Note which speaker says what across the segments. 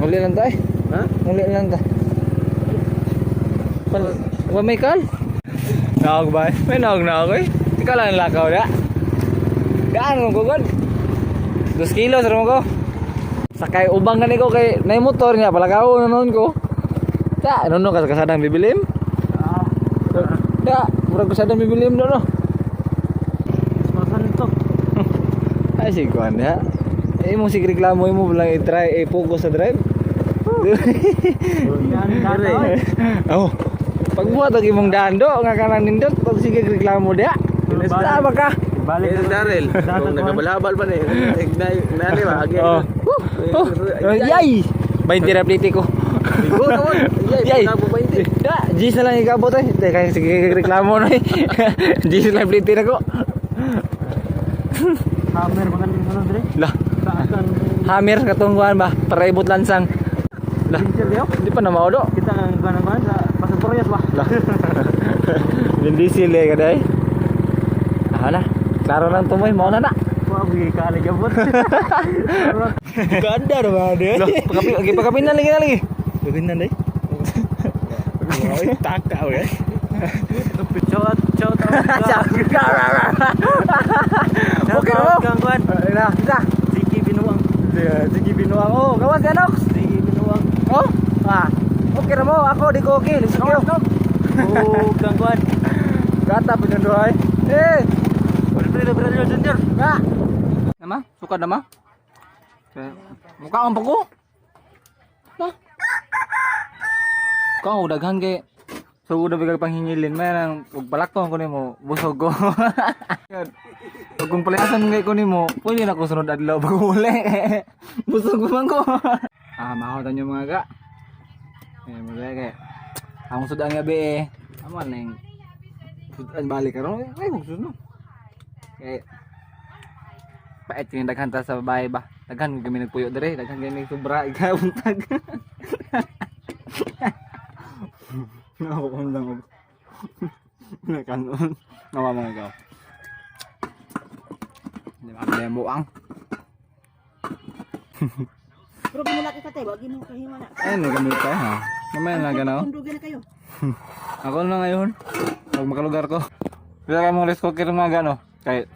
Speaker 1: Muli lang tayo.
Speaker 2: Ha?
Speaker 1: Muli lang ta. Pal wa may kal? Naog ba? May naog na ako eh. Ikaw lang ang lakaw na. Gaan mo gugod. 2 kilos ra mo ko. Sakay ubang gani ko kay nay motor niya palakaw na noon ko. Ta, ano no kas kasadang bibilim? Da, murag kasadang bibilim do no.
Speaker 2: Masan to.
Speaker 1: Ay sige kuan ya. Eh mo sige reklamo imo lang i-try i-focus sa drive. Oh. Pagbuhat ang imong dando nga kanang nindot pag sige reklamo dia. Tama ka.
Speaker 2: Balik si Daryl. Kung nagabalabal pa ni. Nani ba? Agi.
Speaker 1: Oh. Oh. Yay! 20 ra plite ko.
Speaker 2: Bigo naman.
Speaker 1: Yay!
Speaker 2: Yay! 20.
Speaker 1: Da, G's na lang ikabot eh. Teka, sige reklamo na eh. G's na lang plite na ko.
Speaker 2: Hammer ba kanin sa dre?
Speaker 1: Lah,
Speaker 2: Saan?
Speaker 1: hammer katong kuan ba? Para ibot lansang. Lah,
Speaker 2: Pincher diyo?
Speaker 1: di pa na mao do.
Speaker 2: Kita ang kuan kuan sa Pasatorias ba?
Speaker 1: Lah. Vin Diesel eh kaday. Ah na. Klaro lang tumoy, mao na na.
Speaker 2: Wa bugi ka lagi abot.
Speaker 1: Ganda na ba de? Lah, pagkapi, okay, pagkapinan lagi na lagi.
Speaker 2: Pagkapinan dai. Taka we. Chot chot.
Speaker 1: Okay mo.
Speaker 2: Kang kuan.
Speaker 1: Na, kita.
Speaker 2: Siki Binuang.
Speaker 1: Sige binuang oh. Gawas ka Nox.
Speaker 2: Siki Binuang.
Speaker 1: Oh. Ah. Okay ra mo, ako di ko okay. Lisod kayo.
Speaker 2: Oh, kang kuan.
Speaker 1: Gata pa jud ay. Eh,
Speaker 2: Bro, bro, bro, junior.
Speaker 1: nga. Nama, suka nama. Mukha ang pako. Na. Kau daghan kay So udah bigay panghingilin may nang ug palakton ko nimo busog ko. Ug kung palayasan ngay ko nimo, pwede na ko sunod adlaw pag uli. Busog pa man ko. Ah, maho tanyo mga ga. Eh, mga kay. Ang sudan nga be eh. Amo na yung sudan balik karon. Ay, kung sudan. Kay pait yung daghan ta sa babae ba. Daghan kami nagpuyo dire, daghan kami sobra ikabuntag. Ako kung lang ako. Nakanon. Nawa mga ikaw. Hindi makabili buang.
Speaker 3: Pero binalaki ka tayo, wag mo kahima na.
Speaker 1: Ayun, may gamit tayo ha. Mamaya na ganaw.
Speaker 3: Tundugan na kayo.
Speaker 1: Ako na ngayon. Pag makalugar ko. Bila ka mong rice cooker mga gano. Kay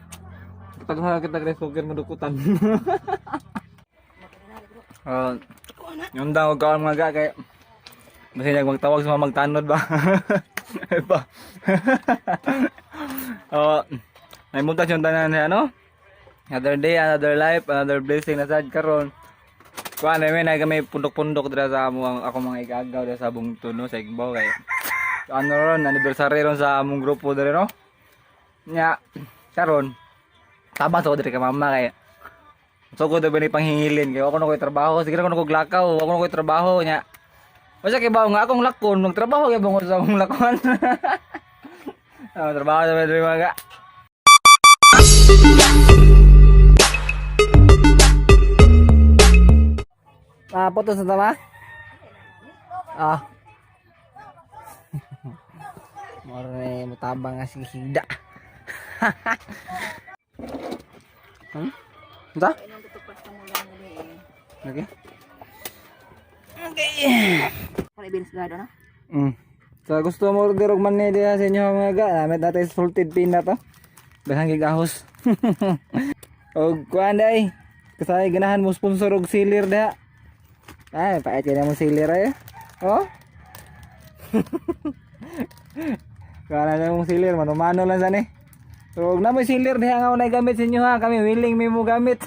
Speaker 1: Tagha kita rice cooker madukutan. Yung daw ka mga ga kay Basta nag magtawag sa mga magtanod ba. Ay pa. Oh, may muntas yung tanan niya ano? Another day, another life, another blessing na sad karon. Kuan na may kami pundok-pundok dira sa amo ang ako mga igagaw dira sa bungtod no sa Igbaw kay ano ron anniversary ron sa among grupo diri no. Nya karon tabang sa ko diri kay mama kay so ko ba ni panghingilin kay ako na ko'y trabaho sige na ko na lakaw ako na ko'y trabaho nya. Basta kay bawo nga akong lakon magtrabaho kay bungod sa akong lakon. Ah, trabaho sa diri mga ga. Ah, putos na tama? Ah. More mutabang nga sige higda. Unsa? Okay. Okay.
Speaker 3: Para ibins gado na.
Speaker 1: So gusto mo order og manni diha sa inyo mga ga, namit natin salted peanut to. Daghan kay ahos. Og kuan day. Kasay ganahan mo sponsor og sealer diha. Ay, pait kay na mo sealer ay. Oh. Kana na mong sealer, mano-mano lang sani. So, og na mo sealer diha nga unay gamit sa inyo ha, kami willing mi mo gamit.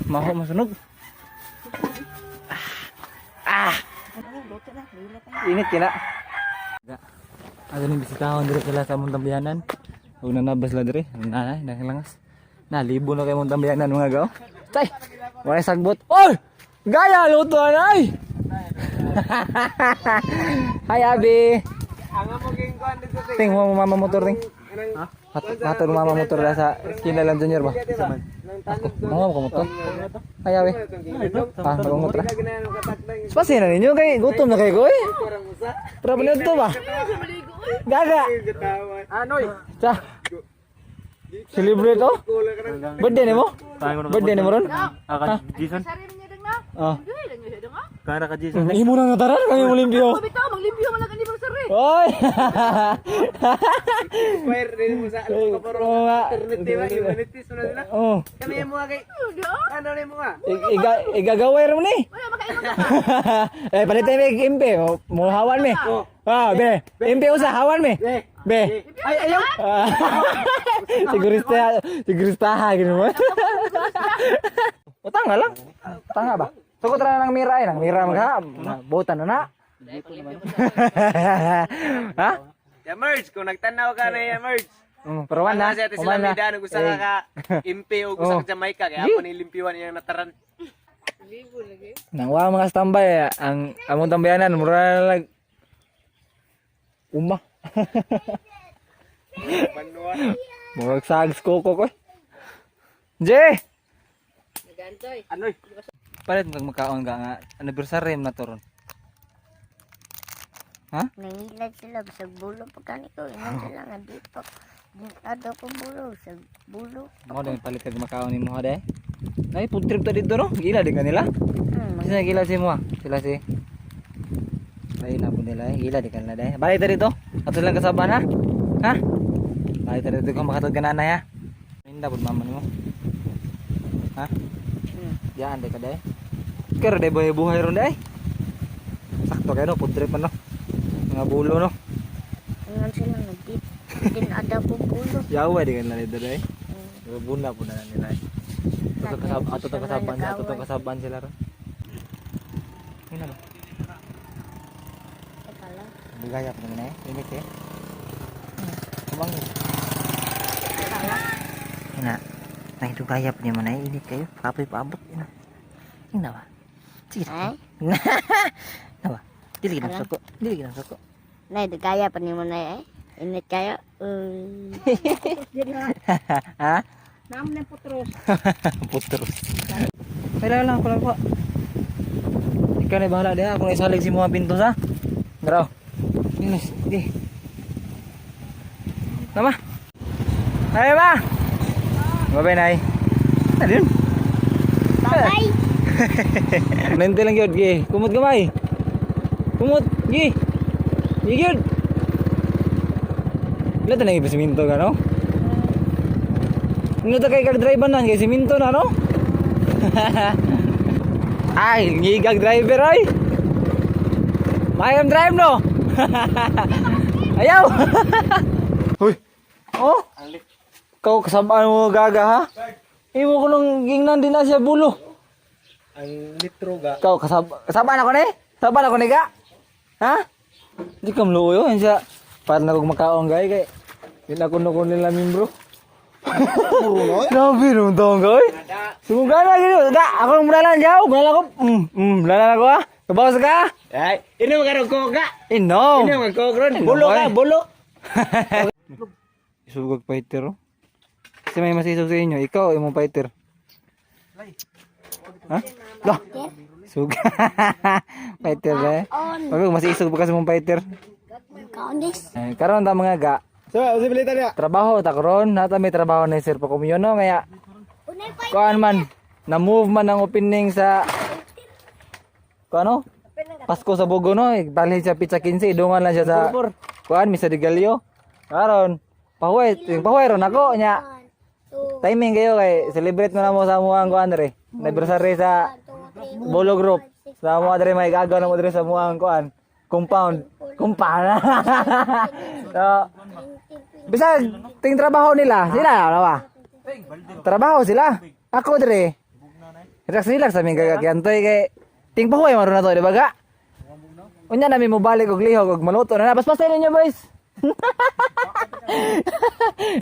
Speaker 1: Maho masunog. Ah.
Speaker 3: Luto na, lula pa.
Speaker 1: Init kina. Ano ni bisitahon dire sila sa among tambayanan. Ug nanabas sila dire, na nakilangas. Na libo na kay mong tambayanan mga gaw. Tay. Wala sagbot. Oy! Gaya luto na ay. Hi Abi. Ting mo mama motor ting. Hato mama motor la sa Kina lang Junior ba? Ako, mama ko motor. Ay Abi. Ah, magungot ra. Spasi na ninyo kay gutom na kay ko eh. Pero to ba? Gaga.
Speaker 2: Anoy.
Speaker 1: Sa. Celebrate oh. Birthday ni mo? Birthday ni mo ron?
Speaker 2: Akan Jason.
Speaker 1: Oh.
Speaker 2: Para ka, Jason.
Speaker 1: Imo na nataran kami mo limpyo.
Speaker 3: Bitaw, maglimpyo man lang anniversary.
Speaker 1: Oy.
Speaker 2: Square din mo sa alam ka
Speaker 1: Oo nga.
Speaker 2: Internet di ba? Humanities mo na sila.
Speaker 1: Oh.
Speaker 2: Kami mo kay ano ni mo nga?
Speaker 1: Igagaway ra mo ni.
Speaker 3: Wala makaingon ka.
Speaker 1: Eh, palit tayo may impe. Mo hawan me. Ah, be. Impe usa hawan me. Be.
Speaker 2: Ay, ayaw.
Speaker 1: Ah. Sigurista, siguristaha gini mo. O tanga lang. Tanga ba? Sugod ra ng mira ay nang mira magha. Butan na na. Ha?
Speaker 2: Ya merge kung nagtanaw ka na ya merge.
Speaker 1: Pero wan na.
Speaker 2: Ano siya sila
Speaker 1: Human na.
Speaker 2: may daan gusto ka ka impe o gusto
Speaker 1: Oh.
Speaker 2: ka Jamaica kaya ako ni limpiwan iyang nataran.
Speaker 1: Nang wa mga standby ang among tambayanan mura na lag uma.
Speaker 2: Banwa.
Speaker 1: Murag sags koko ko. Jay!
Speaker 3: Nagantoy.
Speaker 2: Ano?
Speaker 1: Palit mo kag makaon ka nga anniversary na to ron. Ha?
Speaker 4: Nangilad sila bisag bulo pagkani ko ingon sila nga di pa ado ko bulo sa bulo.
Speaker 1: Mo din palit kag makaon nimo ha de. Nay food trip ta dito no. Gila din kanila. Sila gila si mo. Sila si. Lain na po nila eh. Gila di kanila de. Balik ta dito. Ato lang kasaban ha. Ha? Balik ta dito kung makatod ka nanay ha. Minda pud mama nimo. Ha? Diyan de ka de. Pero de buhay-buhay ron de ay. Sakto kayo no, food trip man no. Mga bulo no.
Speaker 4: Ingon sila nga di din ada ko bulo.
Speaker 1: Yawa di kanila dito de. Buna po na nila eh. Ato to kasaban, ato to kasaban sila ron. Yun na ba?
Speaker 4: Teka lang.
Speaker 1: Bigaya pa naman eh. Init eh. Kumang.
Speaker 5: Ina, nahidugaya pa niya man ay init kayo. Kapoy paabot ina. Ina ba? Sige
Speaker 4: Ay,
Speaker 5: na. Na ba? Dili gid suko. Dili gid suko.
Speaker 4: nay dugaya pa nimo nay ay. Init kayo.
Speaker 3: Diri ha.
Speaker 1: Ha?
Speaker 3: Naam na putros.
Speaker 1: Putros. Kailangan lang ako lang po. Ikaw na bahala diha. Ako na isalig si mga pinto sa. Bro. Inis. Di. Tama. Ay ma. Bye-bye nay. Ano yun?
Speaker 4: Bye.
Speaker 1: Nente lang yun, gi. Kumot gamay. Kumot, gi. Gi gyud. Wala ta nang siminto ka, no? Ano ta kay kag driver nan kay siminto na, no? Ay, ngigag driver ay. Mayam drive no. Ayaw. Huy. Oh. Kau kasabaan mo gaga ha? Imo ko nung gingnan din na siya bulo.
Speaker 2: Ang litro ga.
Speaker 1: Ikaw, kasabaan ako ni? Kasabaan ako ni ka? Ha? Di ka mluoy oh. Siya, para na kong makaon gay kay. Di na kuno ko nila membro. Grabe naman taong ka, oy. Sumuga na, gino. Da, ako ang muna lang, jaw. Muna lang ako. Muna lang ako, ha? Kabawas ka?
Speaker 2: Ay, ino ka ron koga.
Speaker 1: Inom.
Speaker 2: Ino ka kog ron. Bulo ka, bulo.
Speaker 1: Isugag fighter, oh. Kasi may masisog sa inyo. Ikaw, imong fighter. Ha? Lah. Sug. Fighter eh. Pag masisog pa kasi mong fighter.
Speaker 4: Kaunis.
Speaker 1: Eh, karon ta mga ga.
Speaker 2: So, usi niya.
Speaker 1: Trabaho ta karon, nata may trabaho ni Sir Pakumyo no kaya
Speaker 4: Unay pa.
Speaker 1: kuan man na move man ang opening sa kuan ano? Pasko sa Bugo no, eh, balhin siya pizza 15, idungan lang siya sa kuan Misa de Gallo. Karon, pahuway, yung pahuway ron ako nya. Timing kayo kay celebrate mo na mo sa muang kuan dre. Anniversary sa Bolo Group. Sa mga dre may gagaw na mo dre sa muang kuan compound. Compound. So, bisag ting trabaho nila, sila ano ba? Trabaho sila. Ako dre. Relax relax sa aming gagakyantoy kay ting pahuway maron na to, di ba ga? Unya nami mo balik og lihok og maluto na na. Paspasan ninyo boys.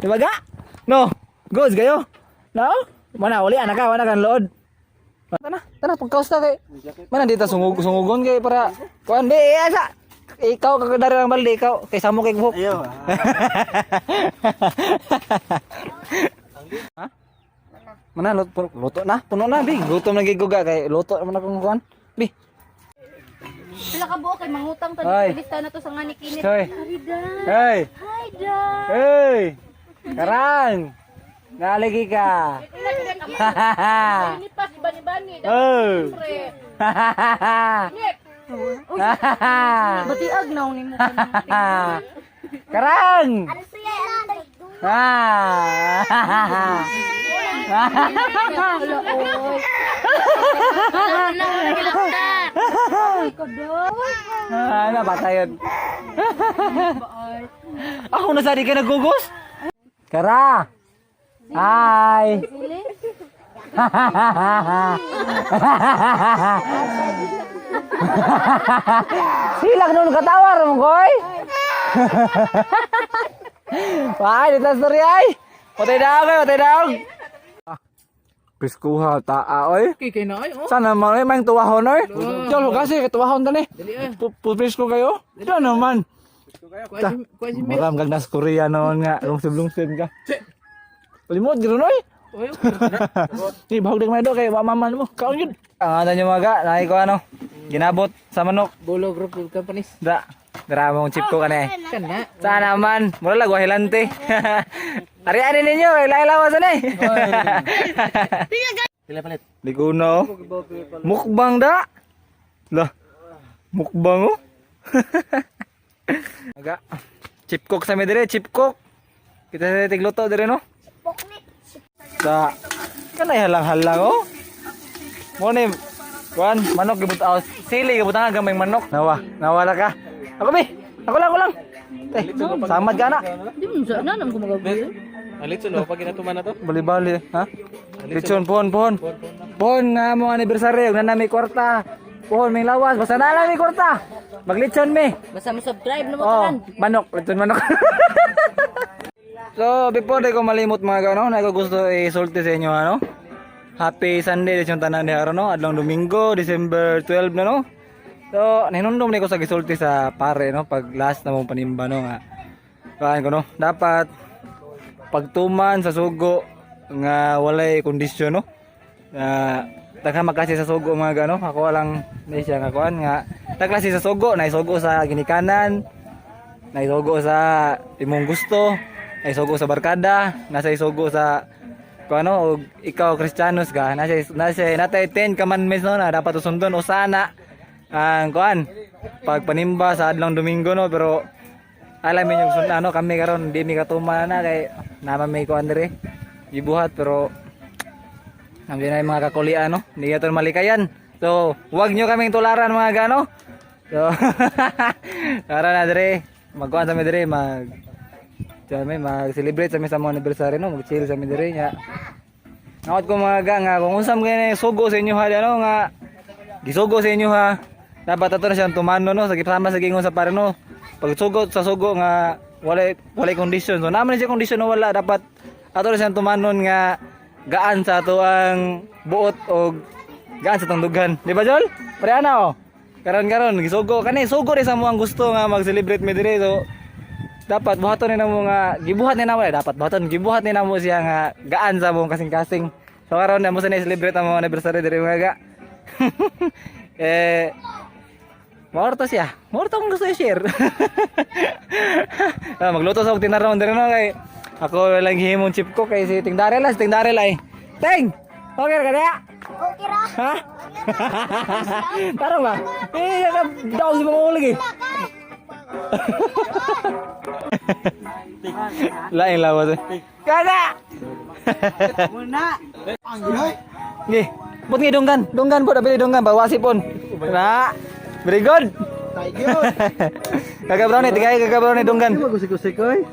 Speaker 1: Di ba ga? No. Goods kayo. No? Mana uli anak ka, wala kan load. Tana, tana pagkaos ta kay. Mana dito sungug sungugon kay para kuan di eh, asa. Ikaw kagdari ang balde ikaw kay samo kay buhok.
Speaker 2: Ayaw.
Speaker 1: Ha? Mana luto, luto na, puno na bi. Gutom na gid ko ga kay luto man akong kuan. Bi.
Speaker 3: Sila ka buok kay mangutang ta
Speaker 1: Ay.
Speaker 3: dito lista na to sa nga ni Kinit.
Speaker 1: Hoy.
Speaker 3: Harida.
Speaker 1: Hey.
Speaker 3: Hi da.
Speaker 1: Hey. Karang. Naligi ka.
Speaker 3: Ni pas bani-bani.
Speaker 1: Oh.
Speaker 3: Pre. Batiag na ni mo.
Speaker 1: Karang!
Speaker 4: Ano siya? Ano?
Speaker 1: Ah!
Speaker 3: Wala, oy. Ay, kadoy.
Speaker 1: Ah, napatay yun. Ako na sari ka nagugos? Kara! Hi! Silak nun katawar mo, koy! Ay, dito story ay! Patay daog ay, patay daog! Piskuha, taa, oy.
Speaker 2: Okay, kay na ay oh.
Speaker 1: Sana man, oy, may tuwahon, oy. Jol, kasi, tuwahon tani. Pupisko kayo? Ito naman.
Speaker 2: Kuha si
Speaker 1: Muram kag nas Korea noon nga, lungsib-lungsib ka. Limot ganoon oy.
Speaker 2: Oy.
Speaker 1: Ni bahog dag may do kay wa maman mo. Kaon yun. Ang ano nyo maga, naay ko ano. Ginabot sa manok.
Speaker 2: Bolo Group of Companies.
Speaker 1: Da. Dara mong chip ko kani.
Speaker 2: Kana.
Speaker 1: Sana man, mura lag wahilante. Ari-ari ninyo, kay lahi lawas ani.
Speaker 2: Pila palit.
Speaker 1: Liguno. Mukbang da. Lah. Mukbang oh. Aga. Chip cook sa mi dire, chip cook. Kita sa tigluto dire no. Sa kanay halang-halang oh. Mo ni kuan manok gibut aw sili gibut ang gamay manok. Nawa, nawala ka. Ako bi. Ako lang, ako lang. Eh, samad ka na.
Speaker 3: Di mo sana nang gumagabi.
Speaker 2: Ang litson no, pag ginatuman na to.
Speaker 1: Bali-bali, ha? Lechon, pohon, pohon. Pohon nga mo anniversary, ug na may kwarta. Pohon may lawas, basta na lang may kwarta. Maglechon mi.
Speaker 3: Basta mo subscribe na mo
Speaker 1: Oh,
Speaker 3: tanan.
Speaker 1: manok, lechon manok. So, before di ko malimot mga gano, na ko gusto isulti sa inyo ano. Happy Sunday yung tanan ni aron no, adlong Domingo, December 12 na no. So, ninundom ni ko sa gisulti sa pare no pag last na mong panimba no nga. Kuan ko no, dapat pagtuman sa sugo nga walay kondisyon no. Na daghan magklase sa sugo mga gano, ako lang na siya nga kuan nga tagklase sa sugo, naisugo sa ginikanan, naisugo sa imong gusto, naisugo sa barkada, nasa isugo sa kung ano, og ikaw Kristiyanos ka, nasa natay 10 commandments no na dapat usundon o sana ang kuan pagpanimba sa adlong Domingo no, pero alam niyo yung ano kami karon di mi katuma na kay naman may kuan dire gibuhat, pero nandiyan na yung mga kakulian no, hindi ito malikayan, so wag nyo kaming tularan mga gano. So tara na dire, magkuan sa mi dire, mag sa mi mag-celebrate sa mi sa mga anniversary no, mag-chill sa mi dire nya. Nakot ko mga ga nga kung unsa man kay sugo sa inyo ha ano nga gisugo sa inyo ha, dapat ato na siyang tumano no, sa sama sa gingon sa pare no, pag sugo sa sugo nga walay walay condition, so naman siya condition no, wala dapat ato na siyang tumanon nga gaan sa ato ang buot o gaan sa atong dughan, di ba Jol? Pare ana oh, karon karon gisugo kani sugo rin sa mo ang gusto nga mag-celebrate mi dire, so dapat buhaton ni namo nga gibuhat ni namo eh, dapat buhaton gibuhat ni namo siya nga gaan sa mong kasing-kasing. So karon na mo sa celebrate ang mga anniversary diri mga ga. Eh maorto siya. Maorto akong gusto i-share. Ah, magluto sa og tinaron diri no kay ako lang himong chip ko kay si Ting Darel ah, si Ting Darel ay. Ting! Okay ra ka niya?
Speaker 4: Okay ra.
Speaker 1: Ha? Tarong ba? Eh, daw si mga ulig eh. Lain lawas eh. Kada!
Speaker 5: Muna.
Speaker 1: Ngi, but ngi donggan, donggan po, dapili donggan, bawasi pon. Na, very good. Kaka brownie, tigay kaka brownie donggan.
Speaker 2: Magusik-usik oy.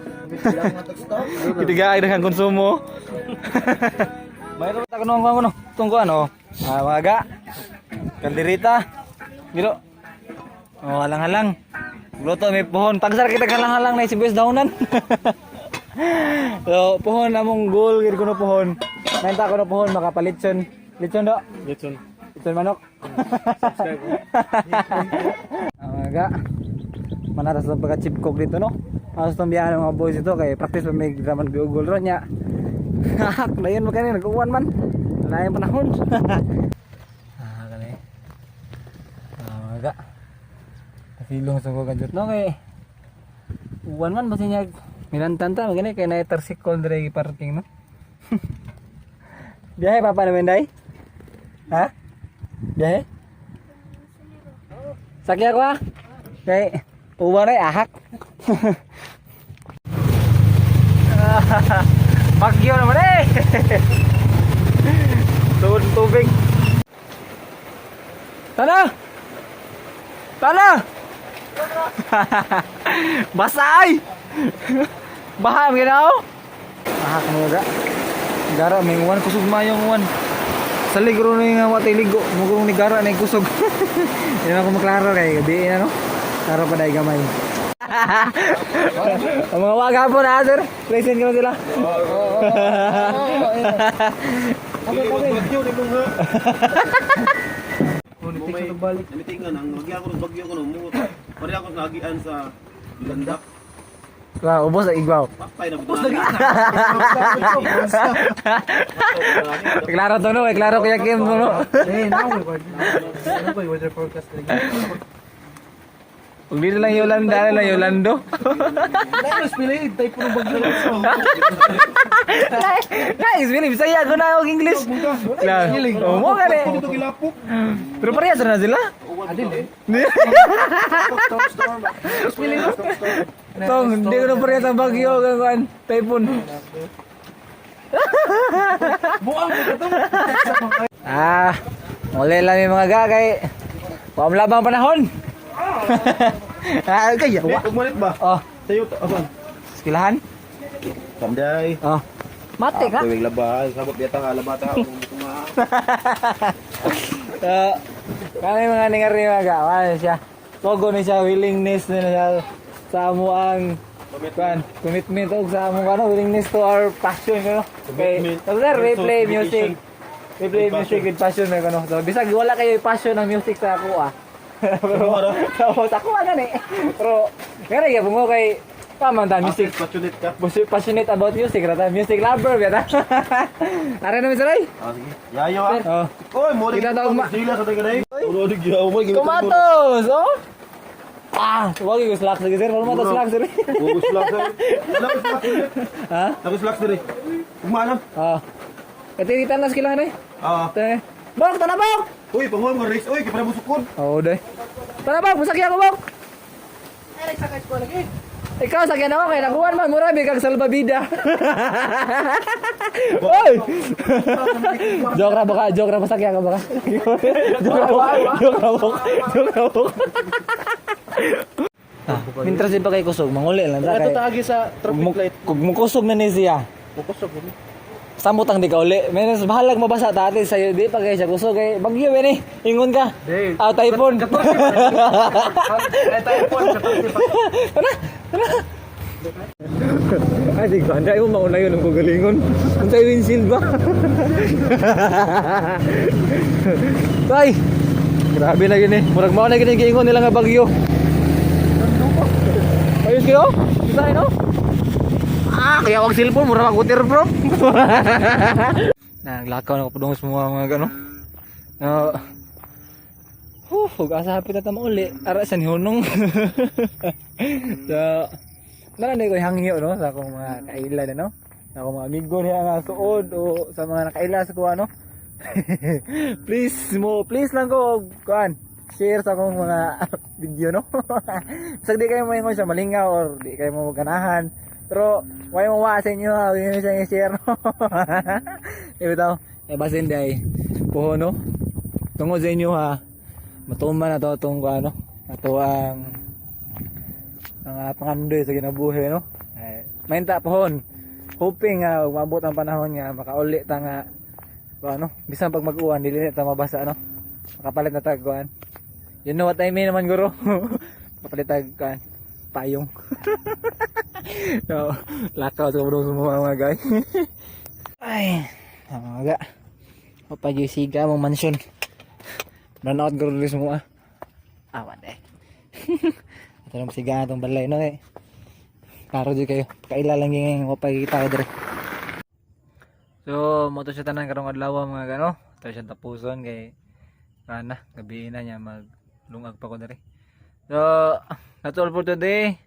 Speaker 1: Tigay daghang konsumo. Mayroon ta kuno ang kuno. Tungko ano? Ah, mga ga. Kalderita. Gilo. Oh, halang-halang. Luto may pohon. Tagsar kita halang-halang na sibuyas dahonan. So, pohon among goal gid kuno pohon. Nainta kuno pohon makapalitson. Litson do.
Speaker 2: Litson.
Speaker 1: Litson manok. Ah, mga ga. Manaras lang pagka chip cook dito no. Aos tong biyahe ng mga boys ito kay practice pa may draman Google ron nya. Hak na yun magkano nag-uwan man. Wala yung panahon. Ah, kani. Ah, mga ga. Kasilong sa ko kanjut no kay uwan man basta niya milantan ta magani kay na tersikol dire parking no. Biyahe papa namin day? Ha? Biyahe? Sakya ko ah. Kay uwan ay ahak. Bagyo naman eh. Tuod tubig. Tala! Tala! Basa ay! Baha ang ginaw? Ahak mo ga. Gara may uwan, kusog mayong uwan. Sa ligro na yung watay ligo, mugong ni gara na yung kusog. Hindi na ako maklaro kay gabi na, no. Klaro pa dahil gamay. Ang mga waga po na, sir. Present ka na sila.
Speaker 2: Bagyo ni mong ha. Balik. Namitingan ang nagya ko ng bagyo ko no mo. Pare ako nagian sa Ganda.
Speaker 1: Wow, ubos ang igwaw.
Speaker 2: Patay na ubos lagi.
Speaker 1: Klaro to, no, eh, klaro kuya Kim to, no.
Speaker 6: Eh, now ano ba yung weather forecast lagi?
Speaker 1: Huwag dito lang Yolanda, ano lang Yolando.
Speaker 6: Nice, pili, type ng bagyo.
Speaker 1: Nice, Philip. Bisaya ko na og English. Klaro. Oh, mo gani.
Speaker 2: Dito gilapok.
Speaker 1: Pero parehas na sila.
Speaker 6: Adil eh.
Speaker 1: Tong, hindi ko na parehas ang bagyo kuan, typhoon.
Speaker 6: Buang ko to.
Speaker 1: Ah, muli lang yung mga gagay. Wa labang panahon. Ah, kaya wa.
Speaker 2: Ugmalit ba?
Speaker 1: Oh,
Speaker 2: Sayo to. Asan?
Speaker 1: skilahan.
Speaker 2: Kamday.
Speaker 1: Oh. Mati ka.
Speaker 2: Tuwing labay, sabot yata nga labata ako mga.
Speaker 1: So, kami mga ningari mga gawa siya. Pogo ni siya, willingness ni siya sa amo ang kuan, commitment og sa among ano, willingness to our passion, no? Okay.
Speaker 2: Commitment.
Speaker 1: So, sir, we play music. We play
Speaker 2: With
Speaker 1: music with passion, may kuno. So, bisag wala kayo passion ng music sa ako ah. Pero, tapos ako ah gani. Pero, gani kaya bungo kay paman ta music.
Speaker 2: Passionate ka.
Speaker 1: Passionate about music, rata. Music lover, beta. Ara naman sir, ay.
Speaker 2: Ah, sige. Yayo ah.
Speaker 1: Oh.
Speaker 2: Oy, mo rin.
Speaker 1: Kita tawag
Speaker 2: Sila sa tayo kanay. Ulo di gyud mo.
Speaker 1: Tomatoes, oh! Ah, wag yung slack sige sir, wala mo slack sir.
Speaker 2: Bugos lang sir. Wala ko slack diri.
Speaker 1: Ha?
Speaker 2: Ako slack diri. Ugma lang.
Speaker 1: Ah. Ito yung tanas kailangan eh.
Speaker 2: Ah.
Speaker 1: Ito eh. Bok, tana bok!
Speaker 2: Uy, pangulam nga race. Uy, kay para musukod.
Speaker 1: Oo, day. Tana bok, masakyan ko bok! Ikaw, sakyan ako kay nakuhan man, mura bigag salbabida. Oy! Joke ra baka, joke ra masakyan ka baka. Joke ra bok, joke ra bok, joke ra bok. Ah, mintras di pa kay kusog, manguli lang ta
Speaker 6: Ito
Speaker 1: kay.
Speaker 6: taagi sa traffic light.
Speaker 1: Kung mukusog na ni siya,
Speaker 6: Mukusog ko.
Speaker 1: samot ang di ka uli. Menos bahalag mabasa dati sa'yo, di pa kay siya kusog kay bagyo eh ingon ka.
Speaker 6: Di.
Speaker 1: Ah, typhoon.
Speaker 6: Eh, typhoon, 14 pa.
Speaker 1: Tara, tara. Ay, di ba? Hindi mo mauna yun ang kagalingon. Ang sa'yo windshield ba? Tay! Grabe na gini. Murag mao na gini giingon nila nga bagyo. Ayos kayo? Kita no? Ah, kaya wag cellphone, mura mag waterproof. Naglakaw na ko padung sa mga gano. No. Huh, ug asa hapit na ta mauli. Ara sa nihunong. So, naranay ko hangyo no sa akong mga kaila na no. Sa akong mga amigo niya nga suod o sa mga nakaila sa kuha no. Please mo, please lang ko og kuan share sa akong mga video no. Bisag di kayo moingon siya malingaw or di kayo mo ganahan. Pero why mo wa sa inyo ha, hindi siya i-share no. Ibitaw, eh basin day puho no. Tungod sa inyo ha, matuman na to itong ano, ato ang mga pangandoy sa kinabuhi no. Ay, mainta pohon. Hoping nga umabot ang panahon nga makauli ta nga ano, bisan pag mag-uwan dili na ta mabasa no. Makapalit na tag kuan. You know what I mean naman guro. Makapalit tag kuan payong. So, lakaw sa kabudong sumuha mga guys. Ay, ang mga ga. Mapag-isiga mong mansyon. Manood guro dili sumuha. Awan eh. Ito lang siga atong balay no eh. Klaro jud kayo. Kaila lang yung mapagkita ko dire. So, mo to siya tanan karong adlaw mga gano. Ito siya tapuson kay ana, gabi na niya maglungag pa ko dire. So, that's all for today.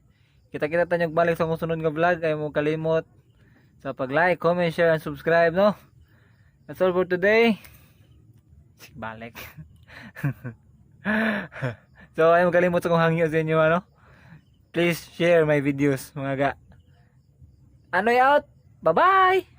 Speaker 1: Kita-kita tayo balik sa akong sunod nga vlog. Ay mo kalimot sa pag-like, comment, share, and subscribe, no? That's all for today. Balik. So ay magalimot sa kong hangyo sa inyo ano. Please share my videos, mga ga. Anoy out. Bye-bye.